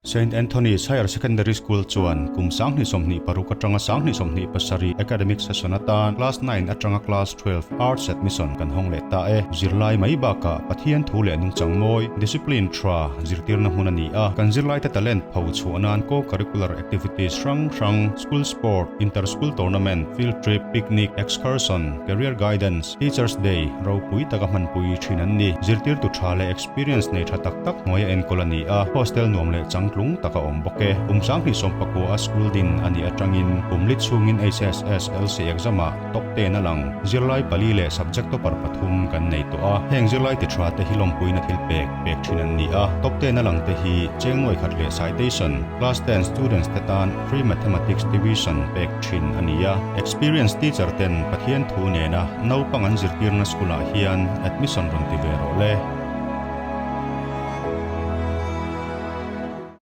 Saint Anthony's Higher Secondary School chuan kum 2026 atanga 2027 academic session atan Class 9 atanga Class 12 Arts admission kan hawng leh ta e. Zirlai mai bakah Pathian thu leh nungchang mawi, discipline tha, zirtirna hmun a ni a. Kan zirlaite talent pho chhuah nan co-curricular activities hrang hrang, school sport, inter-school tournament, field trip, picnic, excursion, career guidance, Teachers Day ropui taka hmanpui thin an ni. Zirtirtu tha leh experience nei tha tak tak hnuaia enkawl a ni a, hostel nuam leh changtlung tak a awm bawk e. Kum 2019 a school din a nih atangin kum li chhungin HSSLC exam ah top 10 a lang. Zirlai pali leh subject topper pathum kan nei tawh a, heng zirlai ti tha te hi lawmpuina thil pek pek thin an ni a. Top 10 a lang te hi cheng nuai khat leh citation, class 10 students te tan free mathematics tuition pek thin a ni a. Experience teacher ten Pathian thu nena naupang an zirtirna school ah hian admission rawn ti ve rawh le.